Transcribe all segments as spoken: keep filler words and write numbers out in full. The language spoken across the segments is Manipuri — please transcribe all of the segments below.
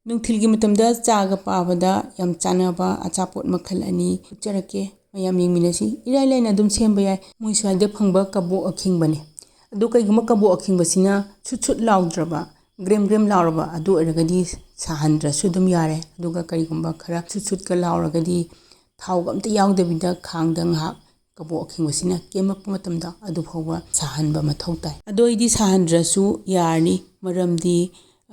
ꯅꯨꯡꯊꯤꯜꯒꯤ ꯃꯇꯝꯗ ꯆꯥꯒ ꯄꯥꯕꯗ ꯌꯥꯝ ꯆꯥꯅꯕ ꯑꯆꯥꯄꯣꯠ ꯃꯈꯜ ꯑꯅꯤ ꯎꯠꯆꯔꯛꯀꯦ꯫ ꯃꯌꯥꯝ ꯌꯦꯡꯃꯤꯟꯅꯁꯤ꯫ ꯏꯔꯥꯏ ꯂꯥꯏꯅ ꯑꯗꯨꯝ ꯁꯦꯝꯕ ꯌꯥꯏ꯫ ꯃꯣꯏ ꯁ꯭ꯋꯥꯏꯗ ꯐꯪꯕ ꯀꯕꯣꯛ ꯑꯈꯤꯡꯕꯅꯤ꯫ ꯑꯗꯨ ꯀꯩꯒꯨꯝꯕ ꯀꯕꯣꯛ ꯑꯈꯤꯡꯕꯁꯤꯅ ꯁꯨꯠ ꯁꯨꯠ ꯂꯥꯎꯗ꯭ꯔꯕ, ꯒ꯭ꯔꯦꯝ ꯒ꯭ꯔꯦꯝ ꯂꯥꯎꯔꯕ, ꯑꯗꯨ ꯑꯣꯏꯔꯒꯗꯤ ꯁꯥꯍꯟꯗ꯭ꯔꯁꯨ ꯑꯗꯨꯝ ꯌꯥꯔꯦ꯫ ꯑꯗꯨꯒ ꯀꯔꯤꯒꯨꯝꯕ ꯈꯔ ꯁꯨꯠ ꯁꯨꯠꯀ ꯂꯥꯎꯔꯒꯗꯤ ꯊꯥꯎꯒ ꯑꯝꯇ ꯌꯥꯎꯗꯕꯤꯗ ꯈꯥꯡꯗ ꯉꯥꯏꯍꯥꯛ ꯀꯕꯣꯛ ꯑꯈꯤꯡꯕꯁꯤꯅ ꯀꯦꯝꯂꯛꯄ ꯃꯇꯝꯗ ꯑꯗꯨ ꯐꯥꯎꯕ ꯁꯥꯍꯟꯕ ꯃꯊꯧ ꯇꯥꯏ꯫ ꯑꯗꯣ ꯑꯩꯗꯤ ꯁꯥꯍꯟꯗ꯭ꯔꯁꯨ ꯌꯥꯔꯅꯤ, ꯃꯔꯝꯗꯤ,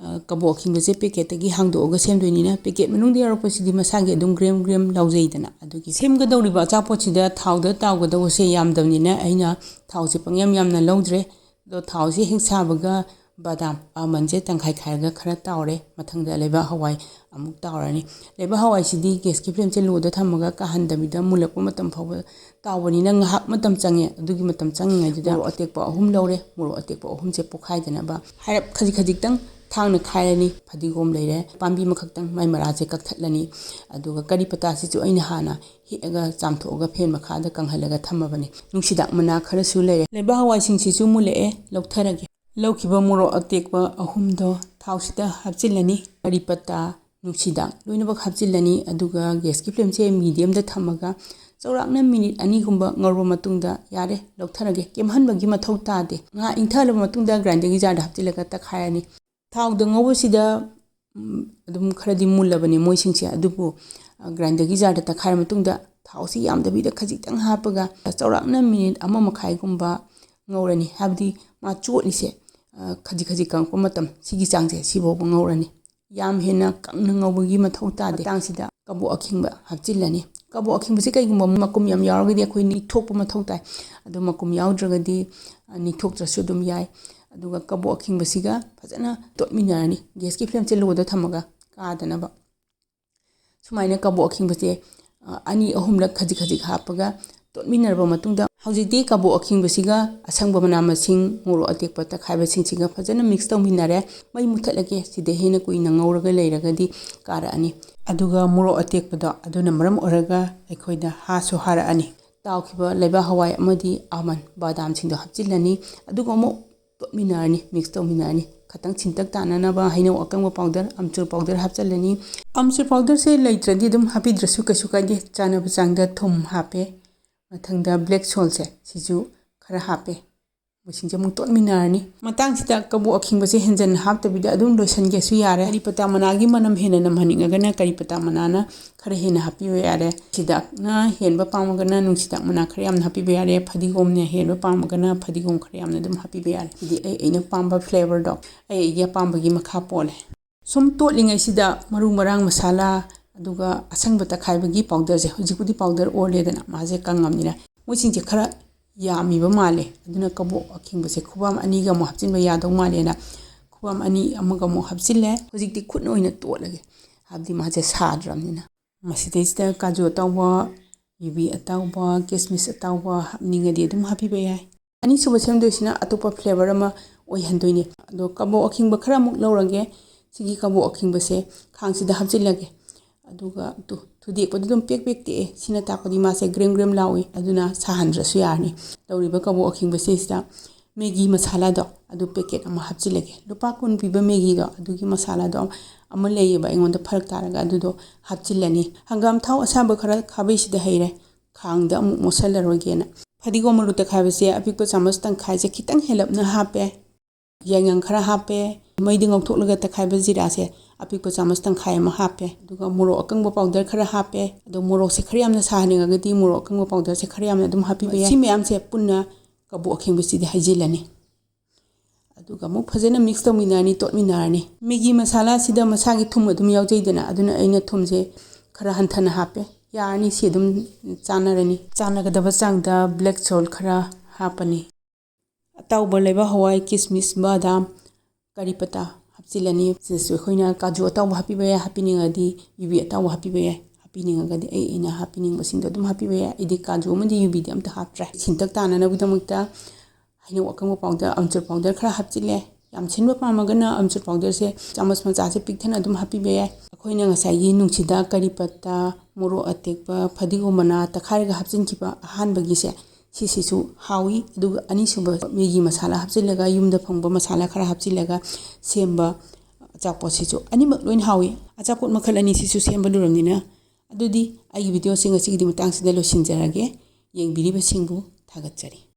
ꯑ, ꯀꯕꯣꯛ ꯑꯈꯤꯡꯕꯁꯦ ꯄꯦꯀꯦꯠꯇꯒꯤ ꯍꯥꯡꯗꯣꯛꯑꯒ ꯁꯦꯝꯗꯣꯏꯅꯤꯅ, ꯄꯦꯀꯦꯠ ꯃꯅꯨꯡꯗ ꯌꯥꯎꯔꯛꯄꯁꯤꯗꯤ ꯃꯁꯥꯒꯤ ꯑꯗꯨꯝ ꯒ꯭ꯔꯦꯝ ꯒ꯭ꯔꯦꯝ ꯂꯥꯎꯖꯩꯗꯅ꯫ ꯑꯗꯨꯒꯤ ꯁꯦꯝꯒꯗꯧꯔꯤꯕ ꯑꯆꯥꯄꯣꯠꯁꯤꯗ ꯊꯥꯎꯗ ꯇꯥꯎꯒꯗꯧꯕꯁꯦ ꯌꯥꯝꯗꯕꯅꯤꯅ ꯑꯩꯅ ꯊꯥꯎꯁꯦ ꯄꯪꯌꯥꯝ ꯌꯥꯝꯅ ꯂꯧꯗ꯭ꯔꯦ꯫ ꯑꯗꯣ ꯊꯥꯎꯁꯦ ꯍꯦꯛ ꯁꯥꯕꯒ ꯕꯗꯥꯝ, ꯑꯥꯜꯃꯟꯁꯦ ꯇꯪꯈꯥꯏ ꯈꯥꯏꯔꯒ ꯈꯔ ꯇꯥꯎꯔꯦ꯫ ꯃꯊꯪꯗ ꯂꯩꯕꯥꯛ ꯍꯋꯥꯏ ꯑꯃꯨꯛ ꯇꯥꯎꯔꯅꯤ꯫ ꯂꯩꯕꯥꯛ ꯍꯋꯥꯏꯁꯤꯗꯤ ꯒ꯭ꯌꯥꯁꯀꯤ ꯐ꯭ꯂꯦꯝꯁꯦ ꯂꯣꯗ ꯊꯝꯃꯒ ꯀꯥꯍꯟꯗꯕꯤꯗ ꯃꯨꯜꯂꯛꯄ ꯃꯇꯝ ꯐꯥꯎꯕ ꯇꯥꯎꯕꯅꯤꯅ ꯉꯥꯏꯍꯥꯛ ꯃꯇꯝ ꯆꯪꯉꯦ꯫ ꯑꯗꯨꯒꯤ ꯃꯇꯝ ꯆꯪꯉꯤꯉꯩꯗꯨꯗ ꯃꯣꯔꯣꯛ ꯑꯇꯦꯛꯄ ꯑꯍꯨꯝ ꯂꯧꯔꯦ꯫ ꯃꯣꯔꯣꯛ ꯑꯇꯦꯛꯄ ꯑꯍꯨꯝꯁꯦ ꯄꯣꯛꯈꯥꯏꯗꯅꯕ ꯍꯥꯏꯔꯞ ꯈꯖꯤꯛ ꯈꯖꯤꯛꯇꯪ ꯊꯥꯡꯅ ꯈꯥꯏꯔꯅꯤ꯫ ꯐꯗꯤꯒꯣꯝ ꯂꯩꯔꯦ, ꯄꯥꯝꯕꯤ ꯑꯃꯈꯛꯇꯪ, ꯃꯥꯏ ꯃꯔꯥꯁꯦ ꯀꯛꯊꯠꯂꯅꯤ꯫ ꯑꯗꯨꯒ ꯀꯔꯤ ꯄꯇꯥꯁꯤꯁꯨ ꯑꯩꯅ ꯍꯥꯟꯅ ꯍꯦꯛꯑꯒ ꯆꯥꯝꯊꯣꯛꯑꯒ ꯐꯦꯟ ꯃꯈꯥꯗ ꯀꯪꯍꯜꯂꯒ ꯊꯝꯃꯕꯅꯤ꯫ ꯅꯨꯡꯁꯤꯗꯥꯛ ꯃꯅꯥ ꯈꯔꯁꯨ ꯂꯩꯔꯦ꯫ ꯂꯩꯕꯥꯛ ꯍꯋꯥꯏꯁꯤꯡꯁꯤꯁꯨ ꯃꯨꯜꯂꯛꯑꯦ, ꯂꯧꯊꯔꯒꯦ꯫ ꯂꯧꯈꯤꯕ ꯃꯣꯔꯣꯛ ꯑꯇꯦꯛꯄ ꯑꯍꯨꯝꯗꯣ ꯊꯥꯎꯁꯤꯗ ꯍꯥꯞꯆꯤꯜꯂꯅꯤ꯫ ꯀꯔꯤ ꯄꯇꯥ, ꯅꯨꯡꯁꯤꯗꯥꯛ ꯂꯣꯏꯅꯃꯛ ꯍꯥꯞꯆꯤꯜꯂꯅꯤ꯫ ꯑꯗꯨꯒ ꯒ꯭ꯌꯥꯁꯀꯤ ꯐ꯭ꯂꯦꯝꯁꯦ ꯃꯤꯗꯤꯌꯝꯗ ꯊꯝꯃꯒ ꯆꯥꯎꯔꯥꯛꯅ ꯃꯤꯅꯤꯠ ꯑꯅꯤꯒꯨꯝꯕ ꯉꯧꯔꯕ ꯃꯇꯨꯡꯗ ꯌꯥꯔꯦ, ꯂꯧꯊꯔꯒꯦ꯫ ꯀꯦꯝꯍꯟꯕꯒꯤ ꯃꯊꯧ ꯇꯥꯗꯦ꯫ ꯉꯥ ꯏꯪꯊꯍꯜꯂꯕ ꯃꯇꯨꯡꯗ ꯒ꯭ꯔꯥꯏꯟꯗꯔꯒꯤ ꯖꯥꯔꯗ ꯍꯥꯞꯆꯤꯜꯂꯒ ꯇꯛꯈꯥꯏꯔꯅꯤ꯫ ꯊꯥꯎꯗ ꯉꯧꯕꯁꯤꯗ, ꯎꯝ, ꯑꯗꯨꯝ ꯈꯔꯗꯤ ꯃꯨꯜꯂꯕꯅꯦ ꯃꯣꯏꯁꯤꯡꯁꯦ, ꯑꯗꯨꯕꯨ, ꯑ, ꯒ꯭ꯔꯥꯏꯟꯗꯔꯒꯤ ꯖꯥꯔꯗ ꯇꯛꯈꯥꯏꯔ ꯃꯇꯨꯡꯗ ꯊꯥꯎꯁꯤ ꯌꯥꯝꯗꯕꯤꯗ ꯈꯖꯤꯛꯇꯪ ꯍꯥꯞꯄꯒ ꯆꯥꯎꯔꯥꯛꯅ ꯃꯤꯅꯤꯠ ꯑꯃ ꯃꯈꯥꯏꯒꯨꯝꯕ ꯉꯧꯔꯅꯤ꯫ ꯍꯥꯏꯕꯗꯤ ꯃꯥ ꯆꯣꯠꯂꯤꯁꯦ, ꯑ, ꯈꯖꯤꯛ ꯈꯖꯤꯛ ꯀꯪꯉꯛꯄ ꯃꯇꯝ, ꯁꯤꯒꯤ ꯆꯥꯡꯁꯦ ꯁꯤꯐꯥꯎꯕ ꯉꯧꯔꯅꯤ꯫ ꯌꯥꯝ ꯍꯦꯟꯅ ꯀꯪꯅ ꯉꯧꯕꯒꯤ ꯃꯊꯧ ꯇꯥꯗꯦ꯫ ꯃꯇꯥꯡꯁꯤꯗ ꯀꯕꯣꯛ ꯑꯈꯤꯡꯕ ꯍꯥꯞꯆꯤꯜꯂꯅꯤ꯫ ꯀꯕꯣꯛ ꯑꯈꯤꯡꯕꯁꯤ ꯀꯩꯒꯨꯝꯕ ꯃꯀꯨꯝ ꯌꯥꯝ ꯌꯥꯎꯔꯒꯗꯤ ꯑꯩꯈꯣꯏ ꯅꯤꯛꯊꯣꯛꯄ ꯃꯊꯧ ꯇꯥꯏ꯫ ꯑꯗꯨ ꯃꯀꯨꯝ ꯌꯥꯎꯗ꯭ꯔꯒꯗꯤ, ꯑ, ꯅꯤꯛꯊꯣꯛꯇ꯭ꯔꯁꯨ ꯑꯗꯨꯝ ꯌꯥꯏ꯫ ꯑꯗꯨꯒ ꯀꯕꯣꯛ ꯑꯈꯤꯡꯕꯁꯤꯒ ꯐꯖꯅ ꯇꯣꯠꯃꯤꯟꯅꯔꯅꯤ꯫ ꯒ꯭ꯌꯥꯁꯀꯤ ꯐ꯭ꯂꯦꯝꯁꯦ ꯂꯣꯗ ꯊꯝꯃꯒ ꯀꯥꯗꯅꯕ꯫ ꯁꯨꯃꯥꯏꯅ ꯀꯕꯣꯛ ꯑꯈꯤꯡꯕꯁꯦ, ꯑ, ꯑꯅꯤ ꯑꯍꯨꯝꯂꯛ ꯈꯖꯤꯛ ꯈꯖꯤꯛ ꯍꯥꯞꯄꯒ ꯇꯣꯠꯃꯤꯟꯅꯔꯕ ꯃꯇꯨꯡꯗ, ꯍꯧꯖꯤꯛꯇꯤ ꯀꯕꯣꯛ ꯑꯈꯤꯡꯕꯁꯤꯒ ꯑꯁꯪꯕ ꯃꯅꯥ ꯃꯁꯤꯡ, ꯃꯣꯔꯣꯛ ꯑꯇꯦꯛꯄ ꯇꯛꯈꯥꯏꯕꯁꯤꯡꯁꯤꯒ ꯐꯖꯅ ꯃꯤꯛꯁ ꯇꯧꯃꯤꯟꯅꯔꯦ꯫ ꯃꯩ ꯃꯨꯊꯠꯂꯒꯦ꯫ ꯁꯤꯗ ꯍꯦꯟꯅ ꯀꯨꯏꯅ ꯉꯧꯔꯒ ꯂꯩꯔꯒꯗꯤ ꯀꯥꯔꯛꯑꯅꯤ꯫ ꯑꯗꯨꯒ ꯃꯣꯔꯣꯛ ꯑꯇꯦꯛꯄꯗꯣ ꯑꯗꯨꯅ ꯃꯔꯝ ꯑꯣꯏꯔꯒ ꯑꯩꯈꯣꯏꯗ ꯍꯥꯁꯨ ꯍꯥꯔꯛꯑꯅꯤ꯫ ꯇꯥꯎꯈꯤꯕ ꯂꯩꯕꯥꯛ ꯍꯋꯥꯏ ꯑꯃꯗꯤ ꯑꯥꯜꯃꯟ, ꯕꯗꯥꯝꯁꯤꯡꯗꯣ ꯍꯥꯞꯆꯤꯜꯂꯅꯤ꯫ ꯑꯗꯨꯒ ꯑꯃꯨꯛ ꯇꯣꯠꯃꯤꯟꯅꯔꯅꯤ, ꯃꯤꯛꯁ ꯇꯧꯃꯤꯟꯅꯔꯅꯤ꯫ ꯈꯇꯪ ꯊꯤꯟꯇꯛ ꯇꯥꯅꯅꯕ ꯍꯩꯅꯧ ꯑꯀꯪꯕ ꯄꯥꯎꯗꯔ, ꯑꯝꯆꯨꯔ ꯄꯥꯎꯗꯔ ꯍꯥꯞꯆꯤꯜꯂꯅꯤ꯫ ꯑꯝꯆꯨꯔ ꯄꯥꯎꯗꯔꯁꯦ ꯂꯩꯇ꯭ꯔꯗꯤ ꯑꯗꯨꯝ ꯍꯥꯞꯄꯤꯗ꯭ꯔꯁꯨ ꯀꯩꯁꯨ ꯀꯥꯏꯗꯦ꯫ ꯆꯥꯅꯕ ꯆꯥꯡꯗ ꯊꯨꯝ ꯍꯥꯞꯄꯦ꯫ ꯃꯊꯪꯗ ꯕ꯭ꯂꯦꯛ ꯁꯣꯜꯁꯦ ꯁꯤꯁꯨ ꯈꯔ ꯍꯥꯞꯄꯦ꯫ ꯃꯁꯤꯡꯁꯦ ꯑꯃꯨꯛ ꯇꯣꯠꯃꯤꯟꯅꯔꯅꯤ꯫ ꯃꯇꯥꯡꯁꯤꯗ ꯀꯕꯣꯛ ꯑꯈꯤꯡꯕꯁꯦ ꯍꯦꯟꯖꯟꯅ ꯍꯥꯞꯇꯕꯤꯗ ꯑꯗꯨꯝ ꯂꯣꯏꯁꯤꯟꯒꯦꯁꯨ ꯌꯥꯔꯦ꯫ ꯀꯔꯤ ꯄꯇꯥ ꯃꯅꯥꯒꯤ ꯃꯅꯝ ꯍꯦꯟꯅ ꯅꯝꯍꯟꯅꯤꯡꯉꯒꯅ ꯀꯔꯤ ꯄꯇꯥ ꯃꯅꯥꯅ ꯈꯔ ꯍꯦꯟꯅ ꯍꯥꯞꯄꯤꯕ ꯌꯥꯔꯦ꯫ ꯅꯨꯡꯁꯤꯗꯥꯛꯅ ꯍꯦꯟꯕ ꯄꯥꯝꯃꯒꯅ ꯅꯨꯡꯁꯤꯗꯥꯛ ꯃꯅꯥ ꯈꯔ ꯌꯥꯝꯅ ꯍꯥꯞꯄꯤꯕ ꯌꯥꯔꯦ꯫ ꯐꯗꯤꯒꯣꯝꯅ ꯍꯦꯟꯕ ꯄꯥꯝꯃꯒꯅ ꯐꯗꯤꯒꯣꯝ ꯈꯔ ꯌꯥꯝꯅ ꯑꯗꯨꯝ ꯍꯥꯞꯄꯤꯕ ꯌꯥꯔꯦ꯫ ꯍꯥꯏꯗꯤ ꯑꯩ ꯑꯩꯅ ꯄꯥꯝꯕ ꯐ꯭ꯂꯦꯕꯔꯗꯣ ꯑꯩ ꯑꯩꯒꯤ ꯑꯄꯥꯝꯕꯒꯤ ꯃꯈꯥ ꯄꯣꯜꯂꯦ꯫ ꯁꯨꯝ ꯇꯣꯠꯂꯤꯉꯩꯁꯤꯗ ꯃꯔꯨ ꯃꯔꯥꯡ ꯃꯁꯥꯂꯥ ꯑꯗꯨꯒ ꯑꯁꯪꯕ ꯇꯛꯈꯥꯏꯕꯒꯤ ꯄꯥꯎꯗꯔꯁꯦ, ꯍꯧꯖꯤꯛꯄꯨꯗꯤ ꯄꯥꯎꯗꯔ ꯑꯣꯜꯂꯦꯗꯅ, ꯃꯥꯁꯦ ꯀꯪꯉꯕꯅꯤꯅ, ꯃꯣꯏꯁꯤꯡꯁꯦ ꯈꯔ ꯌꯥꯝꯃꯤꯕ ꯃꯥꯜꯂꯦ꯫ ꯑꯗꯨꯅ ꯀꯕꯣꯛ ꯑꯈꯤꯡꯕꯁꯦ ꯈꯨꯕꯥꯝ ꯑꯅꯤꯒ ꯑꯃꯨꯛ ꯍꯥꯞꯆꯤꯟꯕ ꯌꯥꯗꯧ ꯃꯥꯜꯂꯦꯅ ꯈꯨꯕꯥꯝ ꯑꯅꯤ ꯑꯃꯒ ꯑꯃꯨꯛ ꯍꯥꯞꯆꯤꯜꯂꯦ꯫ ꯍꯧꯖꯤꯛꯇꯤ ꯈꯨꯠꯅ ꯑꯣꯏꯅ ꯇꯣꯠꯂꯒꯦ, ꯍꯥꯏꯕꯗꯤ ꯃꯥꯁꯦ ꯁꯥꯗ꯭ꯔꯕꯅꯤꯅ꯫ ꯃꯁꯤꯗꯩꯁꯤꯗ ꯀꯥꯖꯨ ꯑꯇꯥꯎꯕ, ꯌꯨꯕꯤ ꯑꯇꯥꯎꯕ, ꯀꯤꯁꯃꯤꯁ ꯑꯇꯥꯎꯕ ꯍꯥꯞꯅꯤꯡꯉꯗꯤ ꯑꯗꯨꯝ ꯍꯥꯞꯄꯤꯕ ꯌꯥꯏ꯫ ꯑꯅꯤꯁꯨꯕ ꯁꯦꯝꯗꯣꯏꯁꯤꯅ ꯑꯇꯣꯞꯄ ꯐ꯭ꯂꯦꯕꯔ ꯑꯃ ꯑꯣꯏꯍꯟꯗꯣꯏꯅꯦ꯫ ꯑꯗꯣ ꯀꯕꯣꯛ ꯑꯈꯤꯡꯕ ꯈꯔ ꯑꯃꯨꯛ ꯂꯧꯔꯒꯦ꯫ ꯁꯤꯒꯤ ꯀꯕꯣꯛ ꯑꯈꯤꯡꯕꯁꯦ ꯈꯥꯡꯁꯤꯗ ꯍꯥꯞꯆꯤꯜꯂꯒꯦ꯫ ꯑꯗꯨꯒ ꯇꯨ, ꯊꯨꯗꯦꯛꯄꯗ ꯑꯗꯨꯝ ꯄꯦꯛ ꯄꯦꯛ ꯇꯦꯛꯑꯦ꯫ ꯁꯤꯅ ꯇꯥꯛꯄꯗꯤ ꯃꯥꯁꯦ ꯒ꯭ꯔꯦꯝ ꯒ꯭ꯔꯦꯝ ꯂꯥꯎꯏ꯫ ꯑꯗꯨꯅ ꯁꯥꯍꯟꯗ꯭ꯔꯁꯨ ꯌꯥꯔꯅꯤ꯫ ꯂꯧꯔꯤꯕ ꯀꯕꯣꯛ ꯑꯈꯤꯡꯕꯁꯤꯗꯩꯁꯤꯗ ꯃꯦꯒꯤ ꯃꯁꯥꯂꯥꯗꯣ ꯑꯗꯨ ꯄꯦꯀꯦꯠ ꯑꯃ ꯍꯥꯞꯆꯤꯜꯂꯒꯦ꯫ ꯂꯨꯄꯥ ꯀꯨꯟ ꯄꯤꯕ ꯃꯦꯒꯤꯗꯣ ꯑꯗꯨꯒꯤ ꯃꯁꯥꯂꯥꯗꯣ ꯑꯃ ꯂꯩꯌꯦꯕ ꯑꯩꯉꯣꯟꯗ ꯐꯔꯛ ꯇꯥꯔꯒ, ꯑꯗꯨꯗꯣ ꯍꯥꯞꯆꯤꯜꯂꯅꯤ꯫ ꯍꯪꯒꯥꯝ ꯊꯥꯎ ꯑꯁꯥꯕ ꯈꯔ ꯈꯥꯕꯩꯁꯤꯗ ꯍꯩꯔꯦ꯫ ꯈꯥꯡꯗ ꯑꯃꯨꯛ ꯃꯣꯠꯁꯜꯂꯔꯣꯏꯒꯦꯅ꯫ ꯐꯗꯤꯒꯣꯝ ꯃꯔꯨ ꯇꯛꯈꯥꯏꯕꯁꯦ ꯑꯄꯤꯛꯄ ꯆꯥꯃꯁ ꯇꯪꯈꯥꯏꯁꯦ ꯈꯤꯇꯪ ꯍꯦꯜꯂꯞꯅ ꯍꯥꯞꯄꯦ꯫ ꯌꯥꯏꯉꯪ ꯈꯔ ꯍꯥꯞꯄꯦ꯫ ꯃꯩꯗ ꯉꯧꯊꯣꯛꯂꯒ ꯇꯛꯈꯥꯏꯕ ꯖꯤꯔꯥꯁꯦ ꯑꯄꯤꯛꯄ ꯆꯥꯃꯁ ꯇꯪꯈꯥꯏ ꯑꯃ ꯍꯥꯞꯄꯦ꯫ ꯑꯗꯨꯒ ꯃꯣꯔꯣꯛ ꯑꯀꯪꯕ ꯄꯥꯎꯗꯔ ꯈꯔ ꯍꯥꯞꯄꯦ꯫ ꯑꯗꯣ ꯃꯣꯔꯣꯛꯁꯦ ꯈꯔ ꯌꯥꯝꯅ ꯁꯥꯍꯟꯅꯤꯡꯉꯒꯗꯤ ꯃꯣꯔꯣꯛ ꯑꯀꯪꯕ ꯄꯥꯎꯗꯔꯁꯦ ꯈꯔ ꯌꯥꯝꯅ ꯑꯗꯨꯝ ꯍꯥꯞꯄꯤꯕ ꯌꯥꯏ꯫ ꯁꯤ ꯃꯌꯥꯝꯁꯦ ꯄꯨꯟꯅ ꯀꯕꯣꯛ ꯑꯈꯤꯡꯕꯁꯤꯗ ꯍꯩꯖꯤꯜꯂꯅꯤ꯫ ꯑꯗꯨꯒ ꯑꯃꯨꯛ ꯐꯖꯅ ꯃꯤꯛꯁ ꯇꯧꯃꯤꯟꯅꯔꯅꯤ, ꯇꯣꯠꯃꯤꯟꯅꯔꯅꯤ꯫ ꯃꯦꯒꯤ ꯃꯁꯥꯂꯥꯁꯤꯗ ꯃꯁꯥꯒꯤ ꯊꯨꯝ ꯑꯗꯨꯝ ꯌꯥꯎꯖꯩꯗꯅ, ꯑꯗꯨꯅ ꯑꯩꯅ ꯊꯨꯝꯁꯦ ꯈꯔ ꯍꯟꯊꯅ ꯍꯥꯞꯄꯦ꯫ ꯌꯥꯔꯅꯤ, ꯁꯤ ꯑꯗꯨꯝ ꯆꯥꯟꯅꯔꯅꯤ꯫ ꯆꯥꯟꯅꯒꯗꯕ ꯆꯥꯡꯗ ꯕ꯭ꯂꯦꯛ ꯁꯣꯜ ꯈꯔ ꯍꯥꯞꯄꯅꯤ꯫ ꯑꯇꯥꯎꯕ ꯂꯩꯕꯥꯛ ꯍꯋꯥꯏ, ꯀꯤꯁꯃꯤꯁ, ꯕꯗꯥꯝ, ꯀꯔꯤ ꯄꯇꯥ ꯍꯥꯞꯆꯤꯜꯂꯅꯤ꯫ ꯁꯤꯗꯁꯨ ꯑꯩꯈꯣꯏꯅ ꯀꯥꯖꯨ ꯑꯇꯥꯎꯕ ꯍꯥꯞꯄꯤꯕ ꯌꯥꯏ, ꯍꯥꯞꯄꯤꯅꯤꯡꯉꯗꯤ ꯌꯨꯕꯤ ꯑꯇꯥꯎꯕ ꯍꯥꯞꯄꯤꯕ ꯌꯥꯏ꯫ ꯍꯥꯞꯄꯤꯅꯤꯡꯉꯒꯗꯤ ꯑꯩ ꯑꯩꯅ ꯍꯥꯞꯄꯤꯅꯤꯡꯕꯁꯤꯡꯗꯣ ꯑꯗꯨꯝ ꯍꯥꯞꯄꯤꯕ ꯌꯥꯏ꯫ ꯑꯩꯗꯤ ꯀꯥꯖꯨ ꯑꯃꯗꯤ ꯌꯨꯕꯤꯗꯤ ꯑꯝꯇ ꯍꯥꯞꯇ꯭ꯔꯦ꯫ ꯁꯤꯟꯇꯛ ꯇꯥꯅꯅꯕꯒꯤꯗꯃꯛꯇ ꯍꯩꯅꯧ ꯑꯀꯪꯕ ꯄꯥꯎꯗꯔ, ꯑꯝꯆꯨꯔ ꯄꯥꯎꯗꯔ ꯈꯔ ꯍꯥꯞꯆꯤꯜꯂꯦ꯫ ꯌꯥꯝ ꯁꯤꯟꯕ ꯄꯥꯝꯃꯒꯅ ꯑꯝꯆꯨꯔ ꯄꯥꯎꯗꯔꯁꯦ ꯆꯥꯃꯁ ꯃꯆꯥꯁꯦ ꯄꯤꯛ ꯊꯟꯅ ꯑꯗꯨꯝ ꯍꯥꯞꯄꯤꯕ ꯌꯥꯏ꯫ ꯑꯩꯈꯣꯏꯅ ꯉꯁꯥꯏꯒꯤ ꯅꯨꯡꯁꯤꯗꯥꯛ, ꯀꯔꯤ ꯄꯇꯥ, ꯃꯣꯔꯣꯛ ꯑꯇꯦꯛꯄ, ꯐꯗꯤꯒꯣꯝ ꯃꯅꯥ ꯇꯛꯈꯥꯏꯔꯒ ꯍꯥꯞꯆꯤꯟꯈꯤꯕ ꯑꯍꯥꯟꯕꯒꯤꯁꯦ, ꯁꯤꯁꯤꯁꯨ ꯍꯥꯎꯏ꯫ ꯑꯗꯨꯒ ꯑꯅꯤꯁꯨꯕ ꯃꯦꯒꯤ ꯃꯁꯥꯂꯥ ꯍꯥꯞꯆꯤꯜꯂꯒ, ꯌꯨꯝꯗ ꯐꯪꯕ ꯃꯁꯥꯂꯥ ꯈꯔ ꯍꯥꯞꯆꯤꯜꯂꯒ ꯁꯦꯝꯕ ꯑꯆꯥꯄꯣꯠꯁꯤꯁꯨ ꯑꯅꯤꯃꯛ ꯂꯣꯏꯅ ꯍꯥꯎꯏ꯫ ꯑꯆꯥꯄꯣꯠ ꯃꯈꯜ ꯑꯅꯤꯁꯤꯁꯨ ꯁꯦꯝꯕ ꯂꯣꯏꯔꯕꯅꯤꯅ, ꯑꯗꯨꯗꯤ ꯑꯩꯒꯤ ꯚꯤꯗꯤꯑꯣꯁꯤ ꯉꯁꯤꯒꯤꯗꯤ ꯃꯇꯥꯡꯁꯤꯗ ꯂꯣꯏꯁꯤꯟꯖꯔꯒꯦ꯫ ꯌꯦꯡꯕꯤꯔꯤꯕꯁꯤꯡꯕꯨ ꯊꯥꯒꯠꯆꯔꯤ꯫